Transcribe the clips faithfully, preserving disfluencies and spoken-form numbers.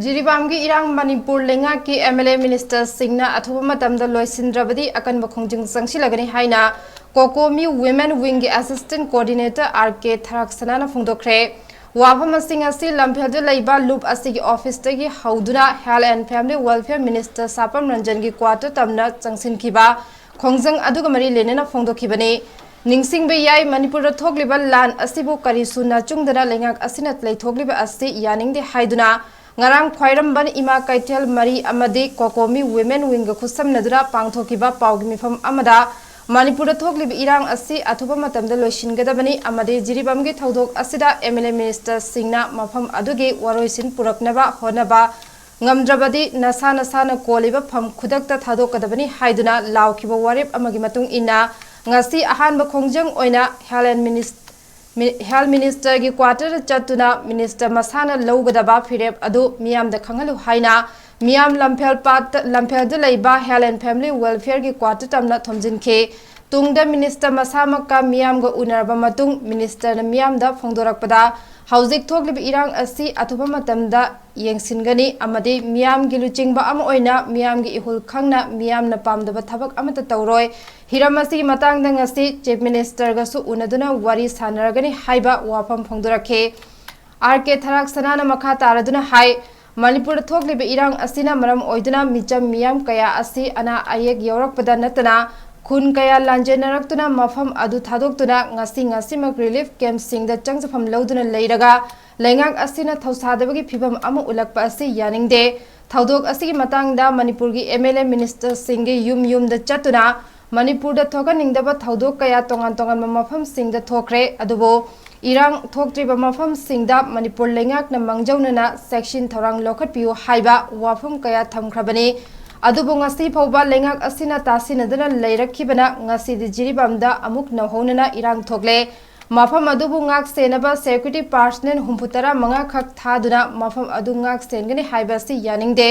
ꯖꯤꯔꯤꯕꯥꯝꯒꯤ ꯏꯔꯥꯡ ꯃꯅꯤꯄꯨꯔ ꯂꯩꯉꯥꯛꯀꯤ M L A ꯃꯤꯅꯤꯁꯇꯔꯁꯤꯡꯅ ꯑꯊꯨꯕ ꯃꯇꯝꯗ ꯂꯣꯏꯁꯤꯟꯗ꯭ꯔꯕꯗꯤ ꯑꯀꯟꯕ ꯈꯣꯡꯖꯪ ꯆꯪꯁꯤꯜꯂꯒꯅꯤ ꯍꯥꯏꯅ ꯀꯣꯀꯣꯃꯤ ꯋꯤꯃꯦꯟ ꯋꯤꯡꯒꯤ ꯑꯦꯁꯤꯁꯇꯦꯟꯠ ꯀꯣꯑꯣꯔꯗꯤꯅꯦꯇꯔ ꯑꯥꯔ ꯀꯦ ꯊꯔꯥꯛꯁꯅꯥꯅ ꯐꯣꯡꯗꯣꯛꯈ꯭ꯔꯦ꯫ ꯋꯥꯐꯝꯁꯤꯡ ꯑꯁꯤ ꯂꯝꯐꯦꯜꯗ ꯂꯩꯕ ꯂꯨꯞ ꯑꯁꯤꯒꯤ ꯑꯣꯐꯤꯁꯇꯒꯤ ꯍꯧꯗꯨꯅ health and family welfare minister Sapam ꯔꯟꯖꯟꯒꯤ ꯀ꯭ꯋꯥꯇꯔ ꯇꯝꯅ ꯆꯪꯁꯤꯟꯈꯤꯕ ꯈꯣꯡꯖꯪ ꯑꯗꯨꯒ ꯃꯔꯤ ꯂꯩꯅꯅ ꯐꯣꯡꯗꯣꯛꯈꯤꯕꯅꯤ꯫ ꯅꯤꯡꯁꯤꯡꯕ ꯌꯥꯏ, ꯃꯅꯤꯄꯨꯔꯗ ꯊꯣꯛꯂꯤꯕ ꯂꯥꯟ ꯑꯁꯤꯕꯨ ꯀꯔꯤꯁꯨ ꯅꯥꯆꯨꯡꯗꯅ ꯂꯩꯉꯥꯛ ꯑꯁꯤꯅ ꯂꯩꯊꯣꯛꯂꯤꯕ ꯑꯁꯤ ꯌꯥꯅꯤꯡꯗꯦ ꯍꯥꯏꯗꯨꯅ ꯉꯔꯥꯡ ꯈ꯭ꯋꯥꯏꯔꯝꯕꯟ ꯏꯃꯥ ꯀꯩꯊꯦꯜ ꯃꯔꯤ ꯑꯃꯗꯤ ꯀꯣꯀꯣꯃꯤ ꯋꯤꯃꯦꯟ ꯋꯤꯡꯒ ꯈꯨꯠꯁꯝꯅꯗꯨꯅ ꯄꯥꯡꯊꯣꯛꯈꯤꯕ ꯄꯥꯎꯒꯤ ꯃꯤꯐꯝ ꯑꯃꯗ ꯃꯅꯤꯄꯨꯔꯗ ꯊꯣꯛꯂꯤꯕ ꯏꯔꯥꯡ ꯑꯁꯤ ꯑꯊꯨꯕ ꯃꯇꯝꯗ ꯂꯣꯏꯁꯤꯟꯒꯗꯕꯅꯤ ꯑꯃꯗꯤ ꯖꯤꯔꯤꯕꯥꯝꯒꯤ ꯊꯧꯗꯣꯛ ꯑꯁꯤꯗ ꯑꯦꯝ ꯑꯦꯜ ꯑꯦ ꯃꯤꯅꯤꯁꯇꯔꯁꯤꯡꯅ ꯃꯐꯝ ꯑꯗꯨꯒꯤ ꯋꯥꯔꯣꯏꯁꯤꯟ ꯄꯨꯔꯛꯅꯕ ꯍꯣꯠꯅꯕ ꯉꯝꯗ꯭ꯔꯕꯗꯤ ꯅꯁꯥ ꯅꯁꯥꯅ ꯀꯣꯜꯂꯤꯕ ꯐꯝ ꯈꯨꯗꯛꯇ ꯊꯥꯗꯣꯛꯀꯗꯕꯅꯤ ꯍꯥꯏꯗꯨꯅ ꯂꯥꯎꯈꯤꯕ ꯋꯥꯔꯦꯞ ꯑꯃꯒꯤ ꯃꯇꯨꯡ ꯏꯟꯅ ꯉꯁꯤ ꯑꯍꯥꯟꯕ ꯈꯣꯡꯖꯪ ꯑꯣꯏꯅ ꯍꯦꯜꯊ ꯑꯦꯟ ꯃꯤꯅꯤꯁ-, ꯃꯤ-, ꯍꯦꯜꯊ ꯃꯤꯅꯤꯁꯇꯔꯒꯤ ꯀ꯭ꯋꯥꯇꯔꯗ ꯆꯠꯇꯨꯅ ꯃꯤꯅꯤꯁꯇꯔ ꯃꯁꯥꯅ ꯂꯧꯒꯗꯕ ꯐꯤꯔꯦꯞ ꯑꯗꯨ ꯃꯤꯌꯥꯝꯗ ꯈꯪꯍꯜꯂꯨ ꯍꯥꯏꯅ ꯃꯤꯌꯥꯝ ꯂꯝꯐꯦꯜ ꯄꯥꯠꯇ, ꯂꯝꯐꯦꯜꯗ ꯂꯩꯕ ꯍꯦꯜꯊ ꯑꯦꯟ ꯐꯦꯃꯤꯂꯤ ꯋꯦꯜꯐꯤꯌꯔꯒꯤ ꯀ꯭ꯋꯥꯇꯔ ꯇꯝꯅ ꯊꯣꯝꯖꯤꯟꯈꯤ꯫ ꯇꯨꯡꯗ ꯃꯤꯅꯤꯁꯇꯔ ꯃꯁꯥꯃꯛꯀ ꯃꯤꯌꯥꯝꯒ ꯎꯅꯔꯕ ꯃꯇꯨꯡ ꯃꯤꯅꯤꯁꯇꯔꯅ ꯃꯤꯌꯥꯝꯗ ꯐꯣꯡꯗꯣꯔꯛꯄꯗ ꯍꯧꯖꯤꯛ ꯊꯣꯛꯂꯤꯕ ꯏꯔꯥꯡ ꯑꯁꯤ ꯑꯊꯨꯕ ꯃꯇꯝꯗ ꯌꯦꯡꯁꯤꯟꯒꯅꯤ ꯑꯃꯗꯤ ꯃꯤꯌꯥꯝꯒꯤ ꯂꯨꯆꯤꯡꯕ ꯑꯃ ꯑꯣꯏꯅ ꯃꯤꯌꯥꯝꯒꯤ ꯏꯍꯨꯜ ꯈꯪꯅ ꯃꯤꯌꯥꯝꯅ ꯄꯥꯝꯗꯕ ꯊꯕꯛ ꯑꯃꯠꯇ ꯇꯧꯔꯣꯏ꯫ ꯍꯤꯔꯝ ꯑꯁꯤꯒꯤ ꯃꯇꯥꯡꯗ ꯉꯁꯤ ꯆꯤꯐ ꯃꯤꯅꯤꯁꯇꯔꯒꯁꯨ ꯎꯅꯗꯨꯅ ꯋꯥꯔꯤ ꯁꯥꯟꯅꯔꯒꯅꯤ ꯍꯥꯏꯕ ꯋꯥꯐꯝ ꯐꯣꯡꯗꯣꯔꯛꯈꯤ꯫ ꯑꯥꯔ ꯀꯦ ꯊꯔꯥꯛꯁꯅꯥꯅ ꯃꯈꯥ ꯇꯥꯔꯗꯨꯅ ꯍꯥꯏ, ꯃꯅꯤꯄꯨꯔꯗ ꯊꯣꯛꯂꯤꯕ ꯏꯔꯥꯡ ꯑꯁꯤꯅ ꯃꯔꯝ ꯑꯣꯏꯗꯨꯅ ꯃꯤꯆꯝ ꯃꯤꯌꯥꯝ ꯀꯌꯥ ꯑꯁꯤ ꯑꯅꯥ ꯑꯌꯦꯛ ꯌꯥꯎꯔꯛꯄꯗ ꯅꯠꯇꯅ ꯈꯨꯟ ꯀꯌꯥ ꯂꯥꯟꯖꯦꯟꯅꯔꯛꯇꯨꯅ ꯃꯐꯝ ꯑꯗꯨ ꯊꯥꯗꯣꯛꯇꯨꯅ ꯉꯁꯤ ꯉꯁꯤꯃꯛ ꯔꯤꯂꯤꯐ ꯀꯦꯝꯞꯁꯤꯡꯗ ꯆꯪꯖꯐꯝ ꯂꯧꯗꯨꯅ ꯂꯩꯔꯒ ꯂꯩꯉꯥꯛ ꯑꯁꯤꯅ ꯊꯧꯁꯥꯗꯕꯒꯤ ꯐꯤꯚꯝ ꯑꯃ ꯎꯠꯂꯛꯄ ꯑꯁꯤ ꯌꯥꯅꯤꯡꯗꯦ꯫ ꯊꯧꯗꯣꯛ ꯑꯁꯤꯒꯤ ꯃꯇꯥꯡꯗ ꯃꯅꯤꯄꯨꯔꯒꯤ ꯑꯦꯝ ꯑꯦꯜ ꯑꯦ ꯃꯤꯅꯤꯁꯇꯔꯁꯤꯡꯒꯤ ꯌꯨꯝ ꯌꯨꯝꯗ ꯆꯠꯇꯨꯅ ꯃꯅꯤꯄꯨꯔꯗ ꯊꯣꯛꯍꯟꯅꯤꯡꯗꯕ ꯊꯧꯗꯣꯛ ꯀꯌꯥ ꯇꯣꯉꯥꯟ ꯇꯣꯉꯥꯟꯕ ꯃꯐꯝꯁꯤꯡꯗ ꯊꯣꯛꯈ꯭ꯔꯦ꯫ ꯑꯗꯨꯕꯨ ꯏꯔꯥꯡ ꯊꯣꯛꯇ꯭ꯔꯤꯕ ꯃꯐꯝꯁꯤꯡꯗ ꯃꯅꯤꯄꯨꯔ ꯂꯩꯉꯥꯛꯅ ꯃꯥꯡꯖꯧꯅꯅ ꯆꯦꯛꯁꯤꯟ ꯊꯧꯔꯥꯡ ꯂꯧꯈꯠꯄꯤꯌꯨ ꯍꯥꯏꯕ ꯋꯥꯐꯝ ꯀꯌꯥ ꯊꯝꯈ꯭ꯔꯕꯅꯤ꯫ ꯑꯗꯨꯕꯨ ꯉꯁꯤ ꯐꯥꯎꯕ ꯂꯩꯉꯥꯛ ꯑꯁꯤꯅ ꯇꯥꯁꯤꯟꯅꯗꯨꯅ ꯂꯩꯔꯛꯈꯤꯕꯅ ꯉꯁꯤꯗꯤ ꯖꯤꯔꯤꯕꯥꯝꯗ ꯑꯃꯨꯛ ꯅꯧꯍꯧꯅꯅ ꯏꯔꯥꯡ ꯊꯣꯛꯂꯦ꯫ ꯃꯐꯝ ꯑꯗꯨꯕꯨ ꯉꯥꯛ ꯁꯦꯟꯅꯕ ꯁꯦꯀ꯭ꯌꯨꯔꯤꯇꯤ ꯄꯥꯔꯁꯅꯦꯜ ꯍꯨꯝꯐꯨꯇꯔꯥ ꯃꯉꯥ ꯈꯛ ꯊꯥꯗꯨꯅ ꯃꯐꯝ ꯑꯗꯨ ꯉꯥꯛ ꯁꯦꯟꯒꯅꯤ ꯍꯥꯏꯕ ꯑꯁꯤ ꯌꯥꯅꯤꯡꯗꯦ꯫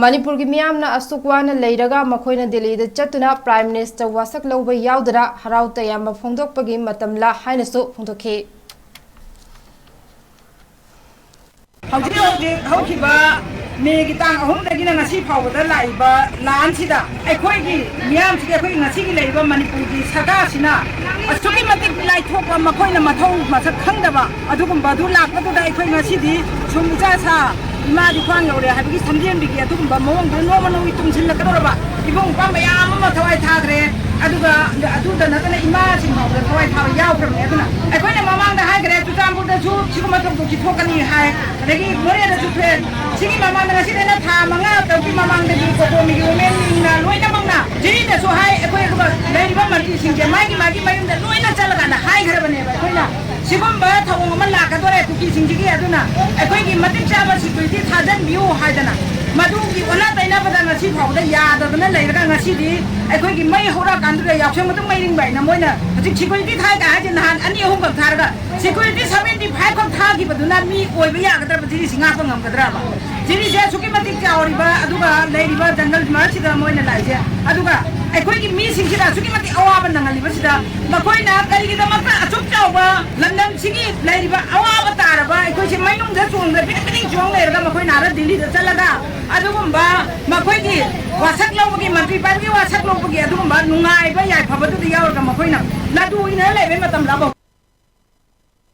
ꯃꯅꯤꯄꯨꯔꯒꯤ ꯃꯤꯌꯥꯝꯅ ꯑꯁꯨꯛ ꯋꯥꯅ ꯂꯩꯔꯒ ꯃꯈꯣꯏꯅ ꯗꯤꯜꯂꯤꯗ ꯆꯠꯇꯨꯅ ꯄ꯭ꯔꯥꯏꯝ ꯃꯤꯅꯤꯁꯇꯔ ꯋꯥꯁꯛ ꯂꯧꯕ ꯌꯥꯎꯗꯅ ꯍꯔꯥꯎ ꯇꯌꯥꯝꯕ ꯐꯣꯡꯗꯣꯛꯄꯒꯤ ꯃꯇꯝꯂꯥ ꯍꯥꯏꯅꯁꯨ ꯐꯣꯡꯗꯣꯛꯈꯤ꯫ ꯍꯧꯖꯤꯛ ꯍꯧꯖꯤꯛ ꯍꯧꯈꯤꯕ ꯃꯦꯒꯤ ꯇꯥꯡ ꯑꯍꯨꯝꯗꯒꯤꯅ ꯉꯁꯤ ꯐꯥꯎꯕꯗ ꯂꯥꯛꯏꯕ ꯂꯥꯟꯁꯤꯗ ꯑꯩꯈꯣꯏꯒꯤ ꯃꯤꯌꯥꯝꯁꯤꯒꯤ, ꯑꯩꯈꯣꯏꯒꯤ ꯉꯁꯤꯒꯤ ꯂꯩꯔꯤꯕ ꯃꯅꯤꯄꯨꯔꯒꯤ ꯁꯔꯀꯥꯔꯁꯤꯅ ꯑꯁꯨꯛꯀꯤ ꯃꯇꯤꯛ ꯂꯥꯏꯊꯣꯛꯄ, ꯃꯈꯣꯏꯅ ꯃꯊꯧ ꯃꯁꯛ ꯈꯪꯗꯕ ꯑꯗꯨꯒꯨꯝꯕ ꯑꯗꯨ ꯂꯥꯛꯄꯗꯨꯗ ꯑꯩꯈꯣꯏ ꯉꯁꯤꯗꯤ ꯁꯨꯝ ꯏꯆꯥ ꯁꯥ ꯏꯃꯥꯗꯤ ꯈ꯭ꯋꯥꯡ ꯌꯧꯔꯦ ꯍꯥꯏꯕꯒꯤ ꯁꯝꯖꯦꯟꯕꯤꯒꯤ ꯑꯗꯨꯒꯨꯝꯕ ꯃꯑꯣꯡꯗ ꯅꯣꯡꯃ ꯅꯣꯡꯃꯒꯤ ꯇꯨꯡꯁꯤꯜꯂꯛꯀꯗꯧꯔꯕ ꯏꯕꯨꯡ ꯏꯄ꯭ꯋꯥ ꯃꯌꯥꯝ ꯑꯃ ꯊꯋꯥꯏ ꯊꯥꯈ꯭ꯔꯦ꯫ ꯑꯗꯨꯒ ꯑꯗꯨꯗ ꯅꯠꯇꯅ ꯏꯃꯥꯁꯤꯡ ꯐꯥꯎꯕꯗ ꯊꯋꯥꯏ ꯊꯥꯕ ꯌꯥꯎꯈ꯭ꯔꯕꯅꯦ꯫ ꯑꯗꯨꯅ ꯑꯩꯈꯣꯏꯅ ꯃꯃꯥꯡꯗ ꯍꯥꯏꯈ꯭ꯔꯦ, ꯆꯨꯔꯆꯥꯟꯄꯨꯔꯗꯁꯨ ꯁꯤꯒꯨꯝꯕ ꯊꯧꯗꯣꯛꯁꯤ ꯊꯣꯛꯀꯅꯤ ꯍꯥꯏ, ꯑꯗꯒꯤ ꯃꯣꯔꯦꯗꯁꯨ ꯊꯣꯛꯑꯦ꯫ ꯁꯤꯒꯤ ꯃꯃꯥꯡꯗ, ꯉꯁꯤꯗꯩꯅ ꯊꯥ ꯃꯉꯥ ꯇꯔꯨꯛꯀꯤ ꯃꯃꯥꯡꯗꯒꯤ ꯀꯣꯀꯣꯃꯤꯒꯤ ꯋꯨꯃꯦꯟꯁꯤꯡꯅ ꯂꯣꯏꯅꯃꯛꯅ ꯖꯤꯔꯤꯗꯁꯨ ꯍꯥꯏ꯫ ꯑꯩꯈꯣꯏ ꯑꯗꯨꯒ ꯂꯩꯔꯤꯕ ꯃꯟꯇ꯭ꯔꯤꯁꯤꯡꯁꯦ ꯃꯥꯒꯤ ꯃꯥꯒꯤ ꯃꯌꯨꯝꯗ ꯂꯣꯏꯅ ꯆꯠꯂꯀꯥꯟꯗ ꯍꯥꯏꯈ꯭ꯔꯕꯅꯦꯕ ꯑꯩꯈꯣꯏꯅ꯫ ꯁꯤꯒꯨꯝꯕ ꯊꯧꯑꯣꯡ ꯑꯃ ꯂꯥꯛꯀꯗꯣꯔꯦ ꯀꯨꯀꯤꯁꯤꯡꯁꯤꯒꯤ, ꯑꯗꯨꯅ ꯑꯩꯈꯣꯏꯒꯤ ꯃꯇꯤꯛ ꯆꯥꯕ ꯁꯦꯀ꯭ꯌꯨꯔꯤꯇꯤ ꯊꯥꯖꯟꯕꯤꯌꯨ ꯍꯥꯏꯗꯅ꯫ ꯃꯗꯨꯒꯤ ꯑꯣꯟꯅ ꯇꯩꯅꯕꯗ ꯉꯁꯤ ꯐꯥꯎꯕꯗ ꯌꯥꯗꯗꯅ ꯂꯩꯔꯒ, ꯉꯁꯤꯗꯤ ꯑꯩꯈꯣꯏꯒꯤ ꯃꯩ ꯍꯧꯔꯛꯑꯀꯥꯟꯗꯨꯗ ꯌꯥꯎꯁꯪ ꯃꯇꯨꯡ ꯃꯩ ꯔꯤꯡꯕ ꯍꯥꯏꯅ ꯃꯣꯏꯅ ꯍꯧꯖꯤꯛ ꯁꯦꯀ꯭ꯌꯨꯔꯤꯇꯤ ꯊꯥꯏ ꯀꯥꯏ ꯍꯥꯏꯁꯦ ꯅꯍꯥꯟ ꯑꯅꯤ ꯑꯍꯨꯝꯈꯛ ꯊꯥꯔꯒ, ꯁꯦꯀ꯭ꯌꯨꯔꯤꯇꯤ ꯁꯚꯦꯟꯇꯤ ꯐꯥꯏꯚ ꯈꯛ ꯊꯥꯈꯤꯕꯗꯨꯅ ꯃꯤ ꯑꯣꯏꯕ ꯌꯥꯒꯗ꯭ꯔꯕ? ꯖꯤꯔꯤꯁꯤ ꯉꯥꯛꯄ ꯉꯝꯒꯗ꯭ꯔꯕ? ꯖꯤꯔꯤꯁꯦ ꯑꯁꯨꯛꯀꯤ ꯃꯇꯤꯛ ꯆꯥꯎꯔꯤꯕ, ꯑꯗꯨꯒ ꯂꯩꯔꯤꯕ ꯖꯪꯒꯜ ꯃꯔꯛꯁꯤꯗ ꯃꯣꯏꯅ ꯂꯥꯛꯏꯁꯦ, ꯑꯗꯨꯒ ꯑꯩꯈꯣꯏꯒꯤ ꯃꯤꯁꯤꯡꯁꯤꯗ ꯑꯁꯨꯛꯀꯤ ꯃꯇꯤꯛ ꯑꯋꯥꯕ ꯅꯪꯍꯜꯂꯤꯕꯁꯤꯗ ꯃꯈꯣꯏꯅ ꯀꯔꯤꯒꯤꯗꯃꯛꯇ ꯑꯁꯨꯛ ꯆꯥꯎꯕ ꯂꯝꯗꯝꯁꯤꯒꯤ ꯂꯩꯔꯤꯕ ꯑꯋꯥꯕ ꯇꯥꯔꯕ ꯑꯩꯈꯣꯏꯁꯦ ꯃꯩꯅꯨꯡꯗ ꯆꯣꯡꯗ ꯄꯤꯗꯤꯡ ꯄꯤꯗꯤꯡ ꯆꯣꯡ ꯂꯩꯔꯒ ꯃꯈꯣꯏꯅ ꯑꯥꯗ ꯗꯤꯜꯂꯤꯗ ꯆꯠꯂꯒ ꯑꯗꯨꯒꯨꯝꯕ ꯃꯈꯣꯏꯒꯤ ꯋꯥꯁꯛ ꯂꯧꯕꯒꯤ, ꯃꯟꯇ꯭ꯔꯤ ꯄꯥꯏꯕꯒꯤ ꯋꯥꯁꯛ ꯂꯧꯕꯒꯤ ꯑꯗꯨꯒꯨꯝꯕ ꯅꯨꯡꯉꯥꯏꯕ ꯌꯥꯏꯐꯕꯗꯨꯗ ꯌꯥꯎꯔꯒ ꯃꯈꯣꯏꯅ ꯂꯗꯨ ꯏꯟꯅ ꯂꯩꯕꯩ ꯃꯇꯝꯗ